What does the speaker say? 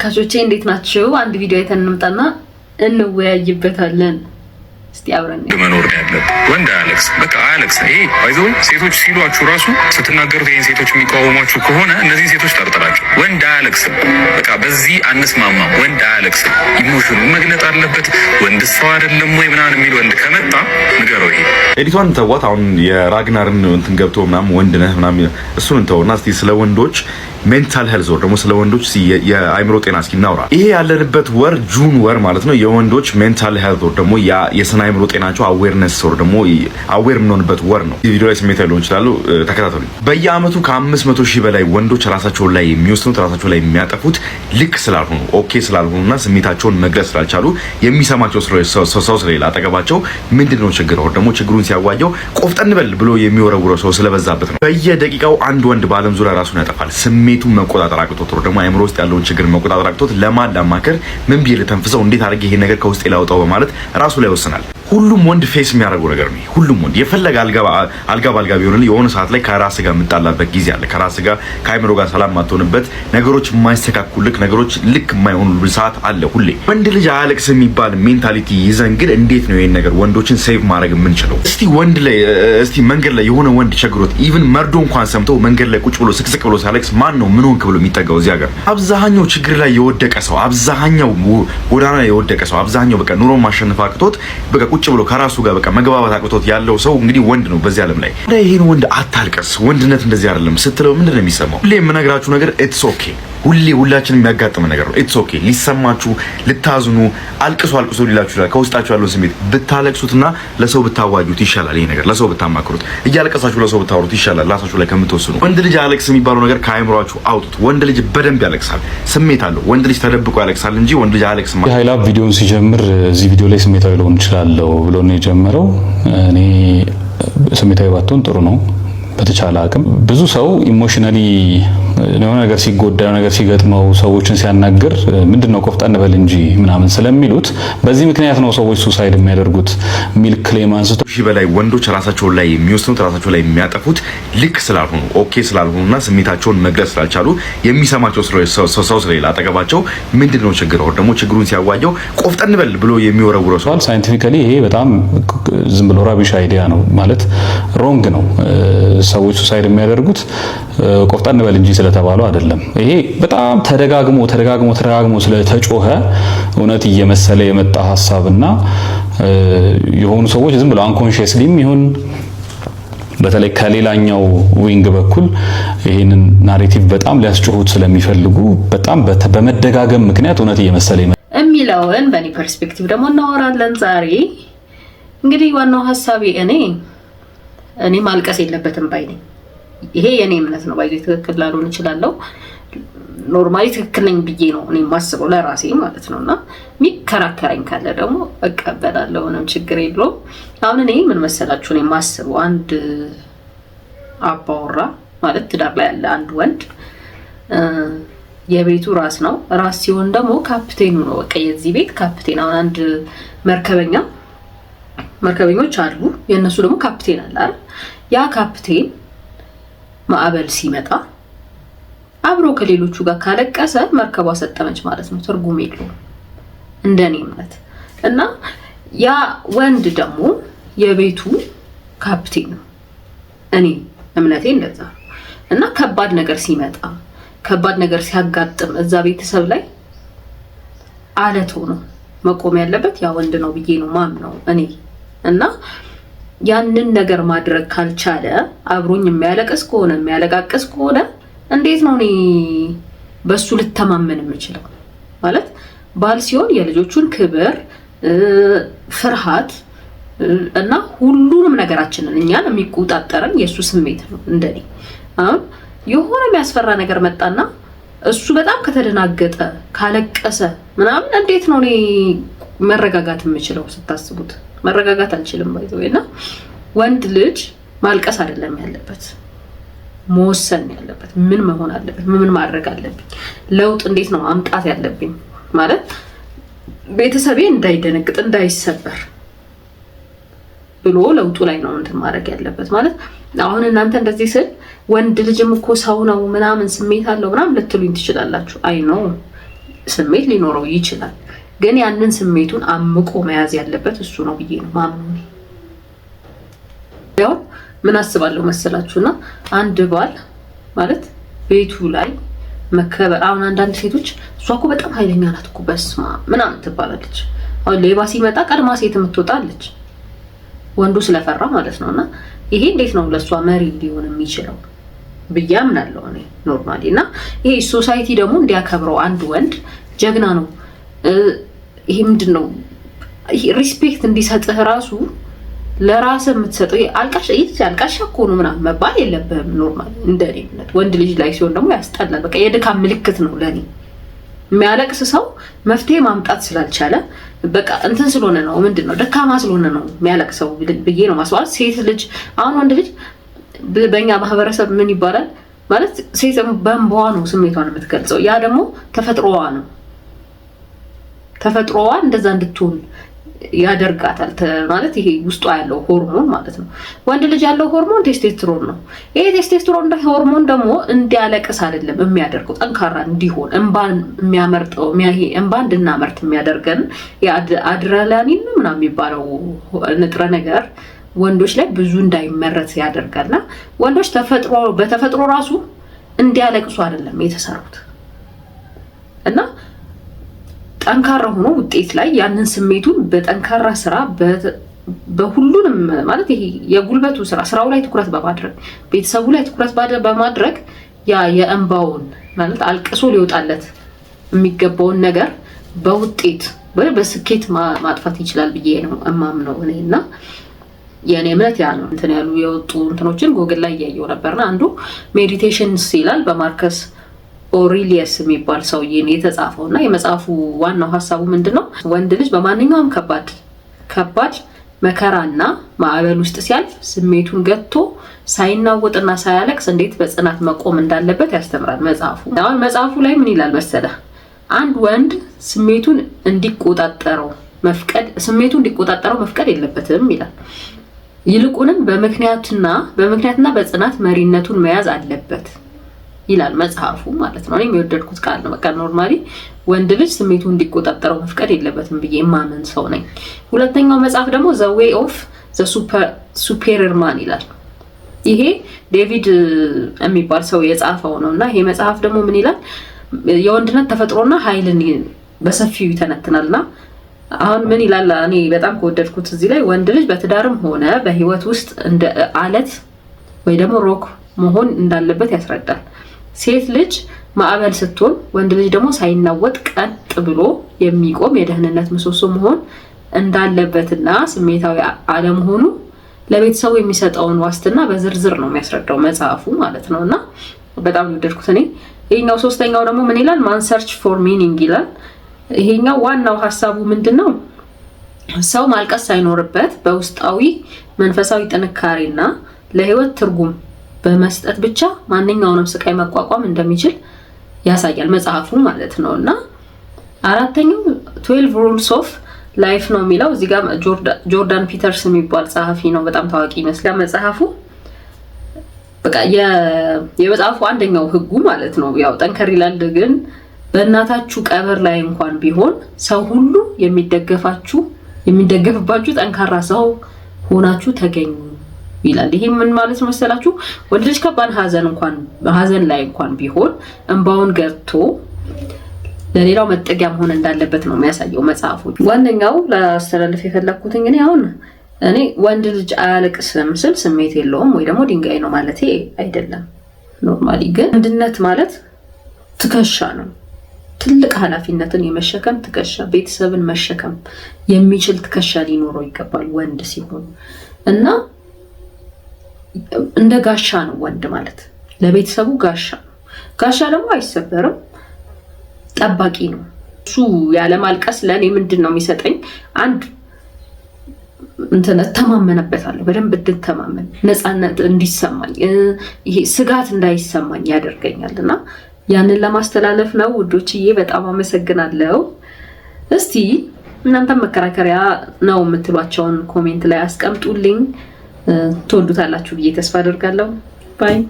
ተመልካቾቼ፣ እንዴት ናችሁ? አንድ ቪዲዮ አይተን እንምጣና እንወያይበታለን። እስቲ አብረን መኖር ነው ያለብህ። ወንድ አያለቅስ፣ በቃ አያለቅስ። ይሄ by the way ሴቶች ሲሏችሁ ራሱ ስትናገሩት ይህን ሴቶች የሚቃወሟችሁ ከሆነ እነዚህን ሴቶች ጠርጥራቸው። ወንድ አያለቅስም፣ በቃ በዚህ አንስማማም። ወንድ አያለቅስም፣ emotion ኑ መግለጥ አለበት። ወንድ ሰው አይደለም ወይ ምናምን የሚል ወንድ ከመጣ ንገረው። ይሄ edit ቷን ተዋት። አሁን የራግናርን እንትን ገብቶ ምናምን ወንድ ነህ ምናምን እሱን እንተውና እስቲ ስለ ወንዶች mental health ወር ደግሞ ስለ ወንዶች የአእምሮ ጤና እስኪ እናውራ። ይሄ ያለንበት ወር June ወር ማለት ነው የወንዶች mental health ወር ደግሞ የስነ አእምሮ ጤናቸው awareness ወር ደግሞ aware የምንሆንበት ወር ነው። ቪዲዮ ላይ ስሜታዊ ሊሆን ይችላሉ፣ ተከታተሉ። በየአመቱ ከ500,000 በላይ ወንዶች ራሳቸውን ላይ የሚወስኑት፣ ራሳቸው ላይ የሚያጠፉት ልክ ስላልሆኑ፣ okay ስላልሆኑና ስሜታቸውን መግለጽ ስላልቻሉ፣ የሚሰማቸው ሰው ስለሌለ አጠገባቸው፣ ምንድን ነው ችግር ወር ደግሞ ችግሩን ሲያዋየው ቆፍጠን በል ብሎ የሚወረውረው ሰው ስለበዛበት ነው። በየደቂቃው አንድ ወንድ በዓለም ዙሪያ ራሱን ያጠፋል። ስሜቱን መቆጣጠር አቅቶት ወር ደግሞ አእምሮ ውስጥ ያለውን ችግር መቆጣጠር አቅቶት፣ ለማን ላማክር፣ ምን ብዬ ልተንፍሰው፣ እንዴት አድርጌ ይሄን ነገር ከውስጤ ላውጣው በማለት ራሱ ላይ ይወስናል። ሁሉም ወንድ face የሚያደርገው ነገር ነው። ሁሉም ወንድ የፈለገ አልጋ ባልጋ ቢሆንልህ የሆነ ሰዓት ላይ ከራስ ጋር የምጣላበት ጊዜ አለ። ከራስ ጋር፣ ከአእምሮ ጋር ሰላም የማትሆንበት፣ ነገሮች የማይስተካኩልክ፣ ነገሮች ልክ የማይሆኑ ሰዓት አለ። ሁሌ ወንድ ልጅ አያለቅስ የሚባል mentality ይዘን ግን እንዴት ነው ይሄን ነገር ወንዶችን save ማድረግ የምንችለው? እስቲ ወንድ ላይ እስቲ መንገድ ላይ የሆነ ወንድ ቸግሮት even መርዶ እንኳን ሰምቶ መንገድ ላይ ቁጭ ብሎ ስቅስቅ ብሎ ሲያለቅስ ማን ነው ምን ሆንክ ብሎ የሚጠጋው? እዚህ ሀገር አብዛኛው ችግር ላይ የወደቀ ሰው፣ አብዛኛው ጎዳና ላይ የወደቀ ሰው፣ አብዛኛው በቃ ኑሮ ማሸነፍ አቅቶት በቃ ቁጭ ብሎ ከራሱ ጋር በቃ መግባባት አቅቶት ያለው ሰው እንግዲህ ወንድ ነው በዚህ ዓለም ላይ። ይሄን ወንድ አታልቅስ፣ ወንድነት እንደዚህ አይደለም ስትለው ምንድን ነው የሚሰማው? ሁሌ የምነግራችሁ ነገር it's okay። ሁሌ ሁላችንም የሚያጋጥም ነገር ነው። It's okay ሊሰማችሁ፣ ልታዝኑ፣ አልቅሱ አልቅሱ ሊላችሁ ይችላል። ከውስጣችሁ ያለውን ስሜት ብታለቅሱትና ለሰው ብታዋዩት ይሻላል። ይሄ ነገር ለሰው ብታማክሩት፣ እያለቀሳችሁ ለሰው ብታወሩት ይሻላል ራሳችሁ ላይ ከምትወስኑ። ወንድ ልጅ አያለቅስ የሚባለው ነገር ከአእምሯችሁ አውጡት። ወንድ ልጅ በደንብ ያለቅሳል፣ ስሜት አለው። ወንድ ልጅ ተደብቆ ያለቅሳል እንጂ ወንድ ልጅ አያለቅስም። ሀይላብ ቪዲዮን ሲጀምር እዚህ ቪዲዮ ላይ ስሜታዊ ልሆን እችላለሁ ብሎ ነው የጀመረው። እኔ ስሜታዊ ባትሆን ጥሩ ነው። በተቻለ አቅም ብዙ ሰው emotionally የሆነ ነገር ሲጎዳ፣ የሆነ ነገር ሲገጥመው ሰዎችን ሲያናግር ምንድን ነው ቆፍጠን በል እንጂ ምናምን ስለሚሉት በዚህ ምክንያት ነው ሰዎች suicide የሚያደርጉት የሚል claim አንስቶ ሺህ በላይ ወንዶች ራሳቸውን ላይ የሚወስኑት፣ ራሳቸው ላይ የሚያጠፉት ልክ ስላልሆኑ፣ okay ስላልሆኑና ስሜታቸውን መግለጽ ስላልቻሉ፣ የሚሰማቸው ሰው ስለሌለ አጠገባቸው፣ ምንድን ነው ችግር ወር ደግሞ ችግሩን ሲያዋየው ቆፍጠን በል ብሎ የሚወረውረው ሰው scientifically ይሄ በጣም ዝም ብሎ rubbish idea ነው፣ ማለት wrong ነው። ሰዎች suicide የሚያደርጉት ቆፍጠን በል እንጂ ስለተባሉ አይደለም። ይሄ በጣም ተደጋግሞ ተደጋግሞ ተደጋግሞ ስለተጮኸ እውነት እየመሰለ የመጣ ሀሳብና የሆኑ ሰዎች ዝም ብለው unconsciously ም ይሁን በተለይ ከሌላኛው wing በኩል ይህንን narrative በጣም ሊያስጮሁት ስለሚፈልጉ በጣም በመደጋገም ምክንያት እውነት እየመሰለ የሚለውን በእኔ perspective ደግሞ እናወራለን ዛሬ። እንግዲህ ዋናው ሀሳቤ እኔ ማልቀስ የለበትም ባይ ነኝ። ይሄ የእኔ እምነት ነው። By the way ትክክል ላልሆን እችላለሁ። Normally ትክክል ነኝ ብዬ ነው እኔ የማስበው ለራሴ ማለት ነው። እና የሚከራከረኝ ካለ ደግሞ እቀበላለሁ። ምንም ችግር የለውም። አሁን እኔ ምን መሰላችሁ፣ እኔ የማስበው አንድ አባወራ ማለት ትዳር ላይ ያለ አንድ ወንድ የቤቱ ራስ ነው። ራስ ሲሆን ደግሞ ካፕቴኑ ነው። በቃ የዚህ ቤት ካፕቴን። አሁን አንድ መርከበኛ፣ መርከበኞች አሉ። የእነሱ ደግሞ ካፕቴን አለ አይደል? ያ ካፕቴን ማዕበል ሲመጣ አብሮ ከሌሎቹ ጋር ካለቀሰ መርከቧ ሰጠመች ማለት ነው። ትርጉም የለውም እንደኔ እምነት። እና ያ ወንድ ደግሞ የቤቱ ካፕቴን ነው። እኔ እምነቴ እንደዛ ነው። እና ከባድ ነገር ሲመጣ፣ ከባድ ነገር ሲያጋጥም እዛ ቤተሰብ ላይ አለት ሆኖ መቆም ያለበት ያ ወንድ ነው ብዬ ነው ማምነው እኔ። እና ያንን ነገር ማድረግ ካልቻለ፣ አብሮኝ የሚያለቅስ ከሆነ፣ የሚያለቃቅስ ከሆነ እንዴት ነው እኔ በሱ ልተማመን የምችለው? ማለት ባል ሲሆን የልጆቹን ክብር፣ ፍርሃት እና ሁሉንም ነገራችንን እኛን የሚቆጣጠረን የእሱ ስሜት ነው። እንደኔ አሁን የሆነ የሚያስፈራ ነገር መጣና እሱ በጣም ከተደናገጠ፣ ካለቀሰ ምናምን እንዴት ነው እኔ መረጋጋት የምችለው? ስታስቡት መረጋጋት አልችልም። By the way እና ወንድ ልጅ ማልቀስ አይደለም ያለበት፣ መወሰን ያለበት። ምን መሆን አለበት፣ ምን ማድረግ አለብኝ፣ ለውጥ እንዴት ነው ማምጣት ያለብኝ፣ ማለት ቤተሰቤ እንዳይደነግጥ፣ እንዳይሰበር ብሎ ለውጡ ላይ ነው እንትን ማድረግ ያለበት። ማለት አሁን እናንተ እንደዚህ ስል ወንድ ልጅም እኮ ሰው ነው ምናምን ስሜት አለው ምናምን ልትሉኝ ትችላላችሁ። I know። ስሜት ሊኖረው ይችላል። ግን ያንን ስሜቱን አምቆ መያዝ ያለበት እሱ ነው ብዬ ነው ማምነው። ያው ምን አስባለሁ መሰላችሁና አንድ ባል ማለት ቤቱ ላይ መከበር፣ አሁን አንዳንድ ሴቶች እሷ እኮ በጣም ኃይለኛ ናት እኮ በስማ ምናምን ትባላለች። አሁን ሌባ ሲመጣ ቀድማ ሴት የምትወጣለች ወንዱ ስለፈራ ማለት ነው። እና ይሄ እንዴት ነው ለእሷ መሪ ሊሆን የሚችለው ብዬ አምናለሁ እኔ normally። እና ይሄ society ደግሞ እንዲያከብረው አንድ ወንድ ጀግና ነው፣ ይሄ ምንድን ነው respect እንዲሰጥህ ራሱ ለራስህ የምትሰጠው አልቃሻ አልቃሻ እኮ ነው ምናምን መባል የለብህም። Normally እንደኔ እምነት ወንድ ልጅ ላይ ሲሆን ደግሞ ያስጠላል። በቃ የድካም ምልክት ነው ለኔ። የሚያለቅስ ሰው መፍትሄ ማምጣት ስላልቻለ፣ በቃ እንትን ስለሆነ ነው፣ ምንድን ነው፣ ደካማ ስለሆነ ነው የሚያለቅሰው ብዬ ነው ማስባል። ሴት ልጅ፣ አሁን ወንድ ልጅ በእኛ ማህበረሰብ ምን ይባላል ማለት ሴት በእንባዋ ነው ስሜቷን የምትገልጸው። ያ ደግሞ ተፈጥሮዋ ነው። ተፈጥሮዋ እንደዛ እንድትሆን ያደርጋታል። ማለት ይሄ ውስጧ ያለው ሆርሞን ማለት ነው። ወንድ ልጅ ያለው ሆርሞን ቴስቴስትሮን ነው። ይሄ ቴስቴስትሮን ሆርሞን ደግሞ እንዲያለቅስ አይደለም የሚያደርገው፣ ጠንካራ እንዲሆን እንባን የሚያመርጠው፣ ይሄ እንባ እንድናመርት የሚያደርገን የአድሬናሊን ምናምን የሚባለው ንጥረ ነገር ወንዶች ላይ ብዙ እንዳይመረት ያደርጋልና ወንዶች በተፈጥሮ ራሱ እንዲያለቅሱ አይደለም የተሰሩት። እና ጠንካራ ሆኖ ውጤት ላይ ያንን ስሜቱን በጠንካራ ስራ፣ በሁሉንም ማለት ይሄ የጉልበቱ ስራ፣ ስራው ላይ ትኩረት በማድረግ፣ ቤተሰቡ ላይ ትኩረት በማድረግ ያ የእንባውን ማለት አልቅሶ ሊወጣለት የሚገባውን ነገር በውጤት ወይ በስኬት ማጥፋት ይችላል ብዬ ነው እማምነው እኔ። እና የእኔ እምነት ያ ነው። እንትን ያሉ የወጡ እንትኖችን ጎግል ላይ እያየው ነበርና አንዱ Meditations ይላል፣ በማርከስ ኦሪሊየስ የሚባል ሰውዬ የተጻፈው። እና የመጽሐፉ ዋናው ሀሳቡ ምንድን ነው? ወንድ ልጅ በማንኛውም ከባድ ከባድ መከራና ማዕበል ውስጥ ሲያልፍ ስሜቱን ገትቶ ሳይናወጥና ሳያለቅስ እንዴት በጽናት መቆም እንዳለበት ያስተምራል መጽሐፉ። አሁን መጽሐፉ ላይ ምን ይላል መሰለ? አንድ ወንድ ስሜቱ እንዲቆጣጠረው መፍቀድ የለበትም ይላል። ይልቁንም በምክንያትና በጽናት መሪነቱን መያዝ አለበት ይላል መጽሐፉ ማለት ነው። እኔም የወደድኩት ቃል ነው። በቃ normally ወንድ ልጅ ስሜቱ እንዲቆጣጠረው መፍቀድ የለበትም ብዬ የማምን ሰው ነኝ። ሁለተኛው መጽሐፍ ደግሞ The Way of the Superior Man ይላል። ይሄ ዴቪድ የሚባል ሰው የጻፈው ነው። እና ይሄ መጽሐፍ ደግሞ ምን ይላል? የወንድነት ተፈጥሮና ኃይልን በሰፊው ይተነትናል። እና አሁን ምን ይላል? እኔ በጣም ከወደድኩት እዚህ ላይ ወንድ ልጅ በትዳርም ሆነ በህይወት ውስጥ እንደ አለት ወይ ደግሞ rock መሆን እንዳለበት ያስረዳል። ሴት ልጅ ማዕበል ስትሆን፣ ወንድ ልጅ ደግሞ ሳይናወጥ ቀጥ ብሎ የሚቆም የደህንነት ምሰሶ መሆን እንዳለበትና ስሜታዊ አለመሆኑ ለቤተሰቡ የሚሰጠውን ዋስትና በዝርዝር ነው የሚያስረዳው መጽሐፉ ማለት ነው። እና በጣም የወደድኩት እኔ ይሄኛው። ሶስተኛው ደግሞ ምን ይላል? Man's Search for Meaning ይላል። ይሄኛው ዋናው ሀሳቡ ምንድን ነው? ሰው ማልቀስ ሳይኖርበት በውስጣዊ መንፈሳዊ ጥንካሬና ለህይወት ትርጉም በመስጠት ብቻ ማንኛውንም ስቃይ መቋቋም እንደሚችል ያሳያል መጽሐፉ ማለት ነው። እና አራተኛው 12 Rules of Life ነው የሚለው። እዚህ ጋር ጆርዳን ፒተርስ የሚባል ጸሐፊ ነው፣ በጣም ታዋቂ ይመስላል መጽሐፉ። በቃ የመጽሐፉ አንደኛው ህጉ ማለት ነው፣ ያው ጠንከር ይላል፣ ግን በእናታችሁ ቀብር ላይ እንኳን ቢሆን ሰው ሁሉ የሚደገፍባችሁ ጠንካራ ሰው ሆናችሁ ተገኙ ይላል። ይሄ ምን ማለት ነው መሰላችሁ? ወንድ ልጅ ከባድ ሀዘን ላይ እንኳን ቢሆን እንባውን ገርቶ ለሌላው መጠጊያ መሆን እንዳለበት ነው የሚያሳየው መጽሐፉ። ዋነኛው ላስተላልፍ የፈለግኩት እኔ አሁን እኔ ወንድ ልጅ አያለቅስም ስል ስሜት የለውም ወይ ደግሞ ድንጋይ ነው ማለቴ አይደለም። Normally ግን ወንድነት ማለት ትከሻ ነው። ትልቅ ኃላፊነትን የመሸከም ትከሻ፣ ቤተሰብን መሸከም የሚችል ትከሻ ሊኖረው ይገባል ወንድ ሲሆን። እና እንደ ጋሻ ነው ወንድ ማለት፣ ለቤተሰቡ ጋሻ ነው። ጋሻ ደግሞ አይሰበርም፣ ጠባቂ ነው። እሱ ያለማልቀስ ለእኔ ምንድን ነው የሚሰጠኝ? አንድ እንትን እተማመንበታለሁ፣ በደንብ እንድተማመን፣ ነፃነት እንዲሰማኝ፣ ይሄ ስጋት እንዳይሰማኝ ያደርገኛል። እና ያንን ለማስተላለፍ ነው ውዶችዬ፣ በጣም አመሰግናለሁ። እስቲ እናንተም መከራከሪያ ነው የምትሏቸውን comment ላይ አስቀምጡልኝ። ትወዱታላችሁ ብዬ ተስፋ አደርጋለሁ። Bye.